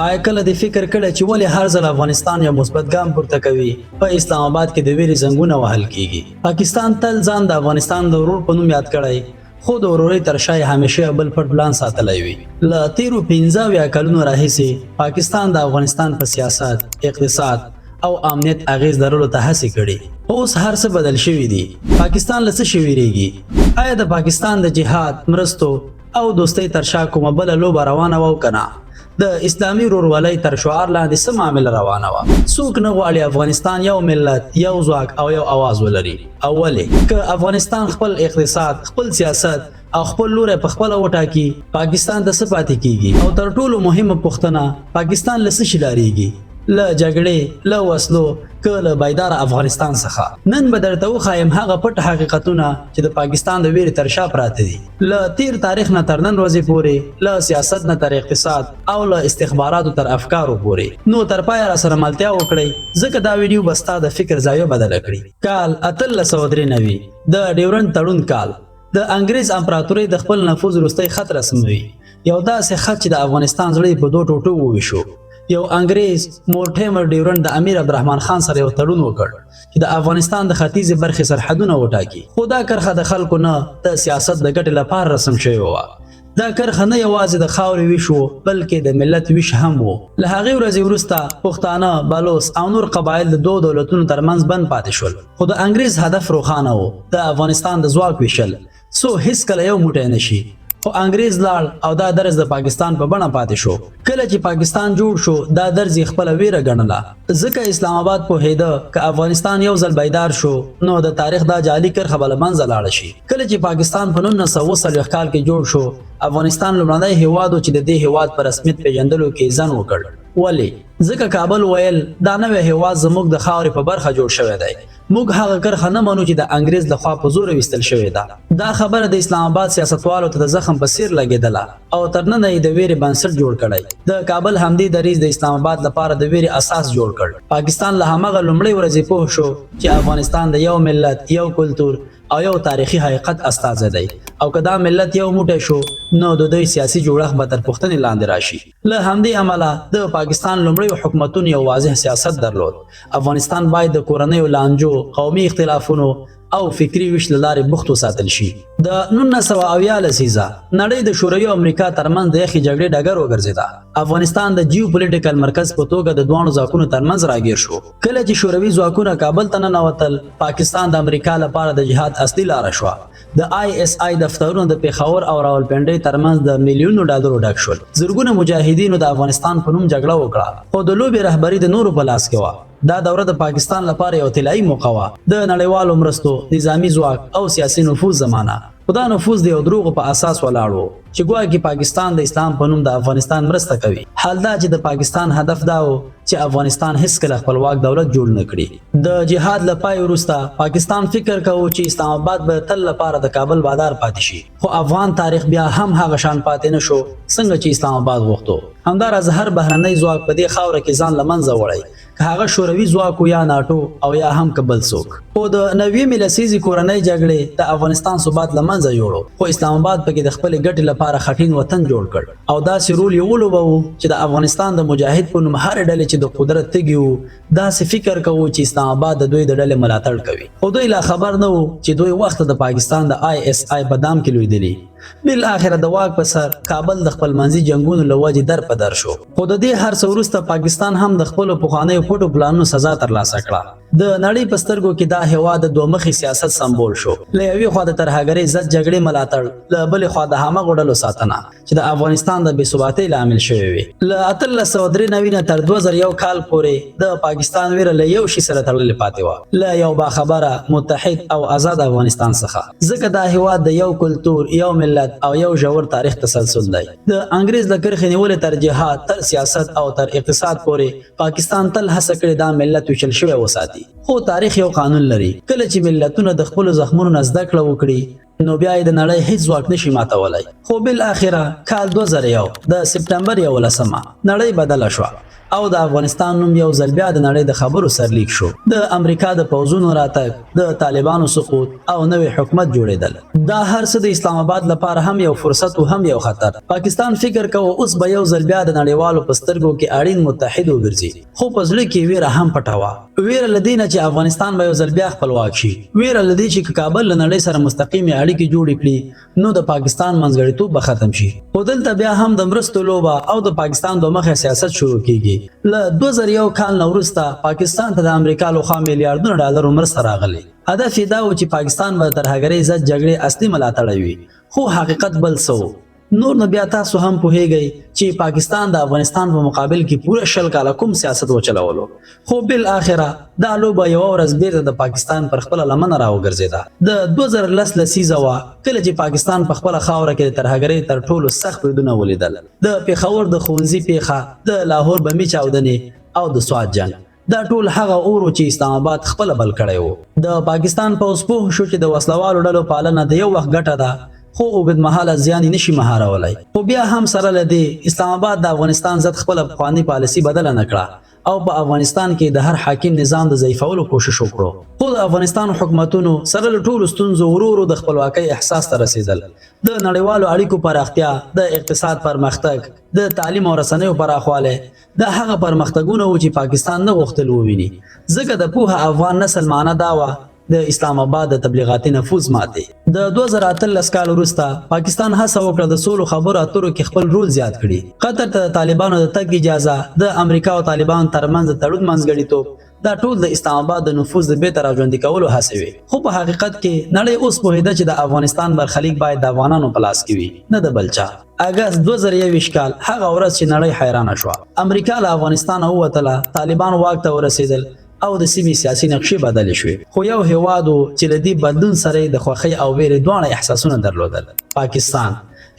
آیا کله دې فکر کړی چې ولې هر ځل افغانستان یو مثبت ګام پورته کوي، په اسلام آباد کې د ویرې زنګونه وهل کیږي؟ پاکستان تل ځان د افغانستان د ورور په نوم یاد کړی، خو د ورورۍ تر شا یې همیشه یو بل پټ پلان ساتلی وي. له تیرو 75 کلونو راهیسې پاکستان د افغانستان په سیاست، اقتصاد او امنیت اغیز لرلو ته هڅې کړي، خو اوس هر څه بدل شوي دي. پاکستان له څه شي ویریږي؟ آیا د پاکستان د جهاد، مرستو او دوستۍ تر شا کومه بله لوبه روانه وه او که نه؟ د اسلامي ورورولۍ تر شعار لاندې څه معامله روانه وه؟ څوک نه غواړي افغانستان یو ملت، یو ځواک او یو اواز ولري؟ او ولې؟ که افغانستان خپل اقتصاد، خپل سیاست او خپل لوری په خپله وټاکي، پاکستان ته څه پاتې کیږي؟ او تر ټولو مهمه پوښتنه، پاکستان له څه شي ډاریږي؟ له جګړې، له وسلو، که له بیداره افغانستان څخه؟ نن به درته وښایم هغه پټ حقیقتونه چې د پاکستان د ویرې تر شا پراته دي. له تیر تاریخ نه تر نن ورځې پورې، له سیاست نه تر اقتصاد او له استخباراتو تر افکارو پورې. نو تر پایه را سره ملتیا وکړئ، ځکه دا ویډیو به ستا د فکر زاویه بدله کړي. کال 1893، د ډیورنډ تړون کال، د انګریز امپراتورۍ د خپل نفوذ وروستی خط رسموي، یو داسې خط چې د افغانستان زړه یې په دوو ټوټو وویشو. یو انګریز مورټیمر ډیورنډ د امیر عبدالرحمن خان سره یو تړون وکړ چې د افغانستان د ختیځې برخې سرحدونه وټاکي، خو دا کرښه د خلکو نه، د سیاست د ګټې لپاره رسم شوې وه. دا کرښه نه یوازې د خاورې ویش و، بلکې د ملت ویش هم و. له هغې ورځې وروسته پښتانه، بلوڅ او نور قبایل د دوو دولتونو ترمنځ بند پاتې شول. خو د انګریز هدف روښانه و، د افغانستان د ځواک ویشل، څو هیڅکله یو موټی نه شي. خو انګریز لاړ او دا درز د پاکستان په بڼه پاتې شو. کله چې پاکستان جوړ شو، دا درز یې خپله ویره ګڼله، ځکه اسلام آباد پوهېده که افغانستان یو ځل بیدار شو، نو د تاریخ دا جعلي کرښه به له منځه لاړه شي. کله چې پاکستان په 1947 کال کې جوړ شو، افغانستان لومړنی هیواد و چې د دې هیواد په رسمیت پیژندلو کې ځنډ وکړ. ولې؟ ځکه کابل ویل دا نوی هیواد زموږ د خاورې په برخه جوړ شوی دی، موږ هغه کرښه نه منو چې د انګریز له خوا په زوره ویستل شوې ده. دا خبره د اسلام آباد سیاستوالو ته د زخم په څیر لګېدله او تر ننه یې د ویرې بنسټ جوړ کړی. د کابل همدې دریځ د اسلام آباد لپاره د ویرې اساس جوړ کړ. پاکستان له همغه لومړۍ ورځې پوه شو چې افغانستان د یو ملت، یو کلتور او یو تاریخي حقیقت استازی دی، او که دا ملت یو موټی شو، نو د دوی سیاسي جوړښت به تر پوښتنې لاندې راشي. له همدې امله د پاکستان لومړیو حکومتونو یو واضح سیاست درلود: افغانستان باید د کورنیو لانجو، قومي اختلافونو او فکري ویش له لارې بوخت وساتل شي. د 1970 لسیزه نړۍ د شوروي او امریکا ترمنځ د یخې جګړې ډګر وګرځېده. افغانستان د جیوپولیټیکل مرکز په توګه د دواړو ځواکونو ترمنځ راګیر شو. کله چې شوروي ځواکونه کابل ته ننوتل، پاکستان د امریکا لپاره د جهاد اصلي لاره شوه. د آی اس آی دفترونه د پېښور او راولپنډۍ ترمنځ د میلیونو ډالرو ډک شول. زرګونه مجاهدینو د افغانستان په نوم جګړه وکړه، خو د لوبې رهبري د نورو په لاس کې وه. دا دوره د پاکستان لپاره یو طلایي موقع وه، د نړیوالو مرستو، نظامي ځواک او سیاسي نفوذ زمانه. خو دا نفوذ د یو دروغو په اساس ولاړ و چې ګواکې پاکستان د اسلام په نوم د افغانستان مرسته کوي، حال دا چې د پاکستان هدف دا و چې افغانستان هیڅکله خپلواک دولت جوړ نه کړي. د جهاد له پای وروسته پاکستان فکر کاوه چې اسلام آباد به تل لپاره د کابل بادار پاتې شي، خو افغان تاریخ بیا هم هغه شان پاتې نه شو څنګه چې اسلام آباد غوښتو. همداراز هر بهرنی ځواک په دې خاوره کې ځان له منځه وړی، که هغه شوروي ځواک و یا ناټو او یا هم که بل څوک. خو د 90مې لسیزې کورنۍ جګړې د افغانستان ثبات له منځه یوړو، خو اسلام آباد پکې د خپلې ګټې لپاره خټین وطن جوړ کړ او داسې رول یې ولوبوو چې د افغانستان د مجاهد په نوم هرې ډلې چې د قدرت تږي وو، داسې فکر کوو چې اسلام آباد د دوی د ډلې ملاتړ کوي، خو دوی لا خبر نه وو چې دوی وخت د پاکستان د آی اس آی په دام کې لویدلي. بالاخره د واک په سر کابل د خپلمنځي جنګونو له وجې در په در شو. خو د دې هر څه وروسته پاکستان هم د خپلو پخوانیو پټو پلانونو سزا ترلاسه کړه. د نړۍ په سترګو کې دا هیواد د دوه مخي سیاست سمبول شو، له یوې خوا د ترهګرۍ ضد جګړې ملاتړ، له بلې خوا د همغو ډلو ساتنه چې د افغانستان د بې ثباتۍ لامل شوې وې. له 1893 نه تر 2001 کال پورې د پاکستان ویره له یو شي سره تړلې پاتې وه، له یو باخبره، متحد او ازاد افغانستان څخه، ځکه دا هیواد د یو کلتور، یو ملت او یو ژور تاریخ تسلسل دی. د انګریز له کرښې نیولې تر جهاد، تر سیاست او تر اقتصاد پورې پاکستان تل هڅه کړې دا ملت ویشل شوی وساتي. خو تاریخ یو قانون لري، کله چې ملتونه د خپلو زخمونو نه زده کړه وکړي، نو بیا یې د نړۍ هیڅ ځواک نشي ماتولی. خو بالاخره کال 2001 د سپټمبر 11مه نړۍ بدله شوه. او د افغانستان نوم یو ځل بیا د نړۍ د خبرو سرلیک شو. د امریکا د پوځونو راتګ، د طالبانو سقوط او نوی حکومت جوړېدل، دا هر څه د اسلام آباد لپاره هم یو فرصت او هم یو خطر. پاکستان فکر کاوه اوس به یو ځل بیا د نړیوالو په سترګو کې اړین متحد وګرځي، خو په زړه کې ویره هم پټه وه. ویره له دې نه چې افغانستان به یو ځل بیا خپلواک شي، ویره له دې چې که کابل له نړۍ سره مستقیمې اړیکې جوړې کړي نو د پاکستان منځګړیتوب به ختم شي. خو دلته بیا هم د مرستو لوبه او د پاکستان دوه مخه سیاست شروع کیږي. له 2001 کال نه وروسته پاکستان ته د امریکا لخوا میلیاردونه ډالرو مرسته راغلې. هدف یې دا و چې پاکستان به د ترهګرۍ ضد جګړې اصلي ملاتړی وي، خو حقیقت بل څه و. نور نو بیا تاسو هم پوهیږئ چې پاکستان د افغانستان په مقابل کې پوره 20 کاله کوم سیاست وچلولو، خو بالاخره دا لوبه یوه ورځ بیرته د پاکستان پر خپله لمنه راوګرځېده. د 2010 لسیزه وه کله چې پاکستان په خپله خاوره کې د ترهګرۍ تر ټولو سخت بریدونه ولیدل. د پېښور د ښوونځي پېښه، د لاهور بمي چاودنې او د سوات جنګ، دا ټول هغه اور و چې اسلام آباد خپله بل کړی و. د پاکستان پوځ پوه شو چې د وسلوالو ډلو پالنه د یو وخت ګټه ده، خو اوږدمهاله زیان یې نشي مهارولای. خو بیا هم سره له دې اسلام آباد د افغانستان ضد خپله پخوانۍ پالیسي بدله نه کړه او په افغانستان کې د هر حاکم نظام د ضعیفولو کوشش وکړو. خو د افغانستان حکومتونو سره له ټولو ستونزو ورو ورو د خپلواکۍ احساس ته رسېدل. د نړیوالو اړیکو پراختیا، د اقتصاد پرمختګ، د تعلیم او رسنیو پراخوالی، دا هغه پرمختګونه وو چې پاکستان نه غوښتل وویني، ځکه د پوه افغان نسل معنی دا وه د اسلام آباد د تبلیغاتي نفوذ ماتې. د 2018 کال وروسته پاکستان هڅه وکړه د سولو خبرو اترو کې خپل رول زیات کړي. قطر ته د طالبانو د تګ اجازه، د امریکا او طالبانو ترمنځ د تړون منځګړیتوب، دا ټول د اسلام آباد د نفوذ د بیرته راژوندي کولو هڅې وې. خو په حقیقت کې نړۍ اوس پوهېده چې د افغانستان برخلیک باید د افغانانو په لاس کې وي، نه د بل چا. اګست 2021 کال هغه ورځ چې نړۍ حیرانه شوه. امریکا له افغانستانه ووتله، طالبان واک ته ورسېدل او د سیمې سیاسي نقشې بدلې شوې. خو یو هیواد و چې له دې بدلون سره یې د خوښۍ او ویرې دواړه احساسونه درلودل، پاکستان.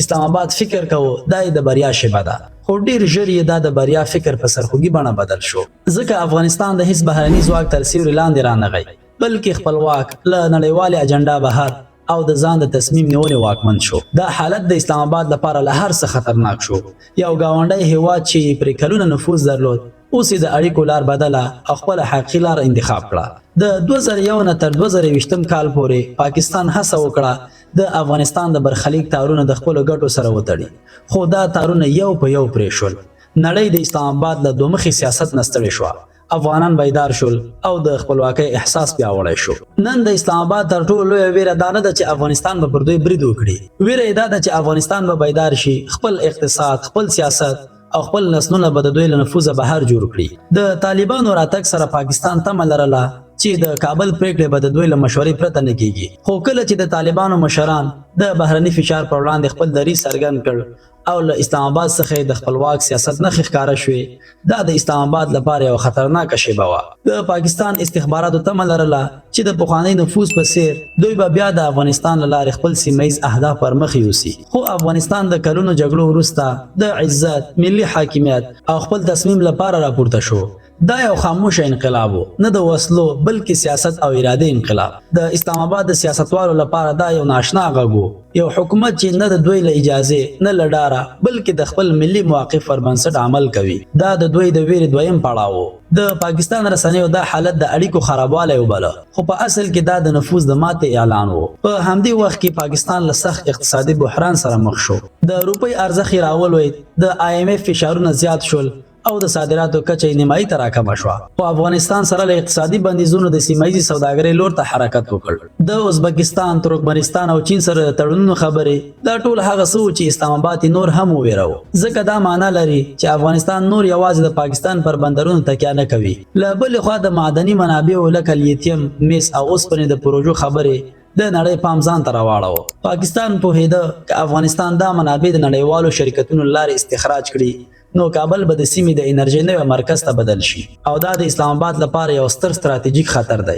اسلام آباد فکر کاوه دا یې د بریا شیبه ده، خو ډیر ژر یې دا د بریا فکر په سرخوږي بڼه بدل شو، ځکه افغانستان د هیڅ بهرني ځواک تر سیوري لاندې رانغی، بلکې خپلواک، له نړیوالې اجنډا بهر او د ځان د تصمیم نیونې واکمن شو. دا حالت د اسلام آباد لپاره له هر څه خطرناک شو. یو ګاونډی هیواد چې پرې کلونه نفوذ درلود، اوس یې د اړیکو لار بدله او خپله حقیقي لار انتخاب کړه. د 2001 نه تر 2021 کال پورې پاکستان هڅه وکړه د افغانستان د برخلیک تارونه د خپلو ګټو سره وتړي، خو دا تارونه یو په یو پرې شول. نړۍ د اسلام آباد له دوه مخي سیاست نه ستړې شوه، افغانان بیدار شول او د خپلواکۍ احساس پیاوړی شو. نن د اسلام آباد تر ټولو لویه ویره دا نه ده چې افغانستان به پر دوی برید وکړي، ویره یې دا ده چې افغانستان به بیدار شي، خپل اقتصاد، خپل سیاست او خپل نسلونه به د دوی له نفوذه بهر جوړ کړي. د طالبانو راتګ سره پاکستان تمه لرله چې د کابل پرېکړې به د دوی له مشورې پرته نه کیږي، خو کله چې د طالبانو مشران د بهرني فشار پر وړاندې خپل دریځ څرګند کړ او له اسلام آباد څخه یې د خپلواک سیاست نښې ښکاره شوې، دا د اسلام آباد لپاره یوه خطرناکه شیبه وه. د پاکستان استخباراتو تمه لرله چې د پخواني نفوذ په څیر دوی به بیا د افغانستان له لارې خپل سیمه ییز اهداف پر مخ یوسي، خو افغانستان د کلونو جګړو وروسته د عزت، ملي حاکمیت او خپل تصمیم لپاره راپورته شو. دا یو خاموشه انقلاب و، نه د وسلو بلکې سیاست او ارادې انقلاب. د اسلام آباد د سیاستوالو لپاره دا یو ناشنا غږ و، یو حکومت چې نه د دوی له اجازې، نه له ډاره، بلکې د خپل ملي موقف پر بنسټ عمل کوي. دا د دوی د ویرې دویم پړاو و. د پاکستان رسنیو دا حالت د اړیکو خرابوالی وباله، خو په اصل کې دا د نفوذ د ماتې اعلان و. په همدې وخت کې پاکستان له سخت اقتصادي بحران سره مخ شو. د روپۍ ارزښت یې راولوېد، د آی ایم ایف فشارونه زیات شول او د صادراتو کچه یې نیمایي ته راکمه شوه. خو افغانستان سره له اقتصادي بندیزونو د سیمه ییزې سوداګرۍ لور ته حرکت وکړ. د ازبکستان، ترکمنستان او چین سره د تړونونو خبرې، دا ټول هغه څه وو چې اسلام آباد یې نور هم وویراوه، ځکه دا معنا لري چې افغانستان نور یوازې د پاکستان پر بندرونو تکیه نه کوي. له بلې خوا د معدني منابعو لکه لیتیم، مس او اوسپنې د پروژو خبرې د نړۍ پام ځان ته راواړاوه. پاکستان پوهېده که افغانستان دا منابع د نړیوالو شرکتونو له لارې استخراج کړي، نو کابل به د سیمې د انرژۍ نوی مرکز ته بدل شي او دا د اسلام آباد لپاره یو ستر ستراتیژیک خطر دی.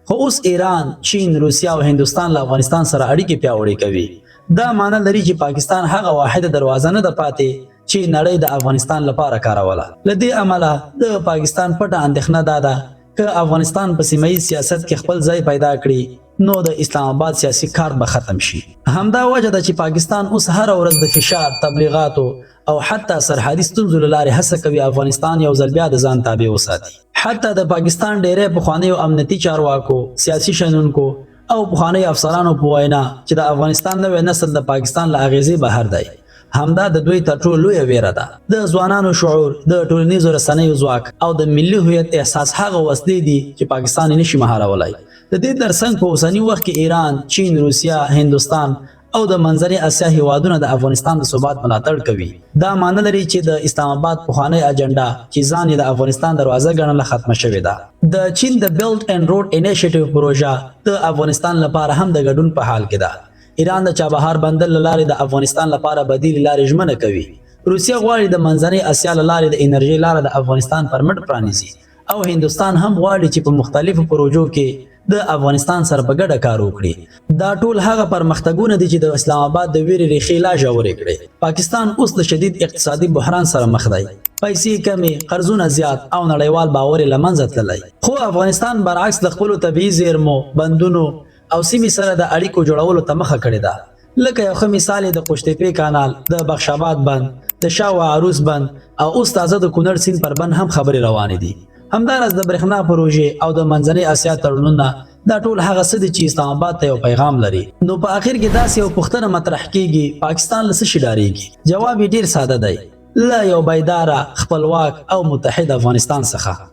خو اوس ایران، چین، روسیه او هندوستان له افغانستان سره اړیکې پیاوړې کوي. دا معنی لري چې پاکستان هغه واحده دروازه نه ده پاتې چې نړۍ د افغانستان لپاره کاروله. له دې امله د پاکستان پټه اندېښنه دا ده، که افغانستان په سیمه ییز سیاست کې خپل ځای پیدا کړي، نو د اسلام آباد سیاسي کارت به ختم شي. همدا وجه ده چې پاکستان اوس هره ورځ د فشار، تبلیغاتو او حتی سرحدي ستونزو له لارې هڅه کوي افغانستان یو ځل بیا د ځان تابع وساتي. حتی د پاکستان ډیری پخوانیو امنیتي چارواکو، سیاسي شنونکو او پخوانیو افسرانو په وینا چې د افغانستان نوی نسل د پاکستان له اغیزې بهر دی، همدا د دوی تر ټولو لویه ویره ده. د ځوانانو شعور، د ټولنیزو رسنیو ځواک او د ملي هویت احساس هغه وسلې دي چې پاکستان یې نشي مهارولای. د دې ترڅنګ په اوسني وخت کې ایران، چین، روسیه، هندوستان او د منځنۍ اسیا هیوادونه د افغانستان د ثبات ملاتړ کوي. دا معنی لري چې د اسلام آباد پخوانۍ اجنډا چې ځان یې د افغانستان دروازه ګڼله، ختمه شوې ده. د چین د بیلټ اینډ روډ انیشیټیو پروژه د افغانستان لپاره هم د ګډون په حال کې ده. ایران د چابهار بندر له لارې د افغانستان لپاره بدیل لارې ژمنه کوي. روسیه غواړي د منځنۍ اسیا له لارې د انرژۍ لاره د افغانستان پر مټ پرانیزي او هندوستان هم غواړي چې په مختلفو پروژو کې د افغانستان سره په ګډه کار وکړي. دا ټول هغه پرمختګونه دي چې د اسلام آباد د ویرې ریښې لا ژورې کړې. پاکستان اوس د شدید اقتصادي بحران سره مخ دی، پیسې کمې، قرضونه زیات او نړیوال باور یې له منځه تللی. خو افغانستان برعکس د خپلو طبیعي زیرمو، بندونو او سیمې سره د اړیکو جوړولو ته مخه کړې ده. لکه یو ښه مثال یې د قوشتېپې کانال، د بخش آباد بند، د شاه و عروس بند او اوس تازه د کونړ سیند پر بند هم خبرې روانې دي. همداراز د برېښنا پروژې او د منځنۍ اسیا تړونونه، دا ټول هغه څه دي چې اسلام آباد ته یو پیغام لري. نو په اخر کې داسې یو پوښتنه مطرح کیږي، پاکستان له څه شي ډاریږي؟ جواب یې ډیر ساده دی، له یو بیداره، خپلواک او متحد افغانستان څخه.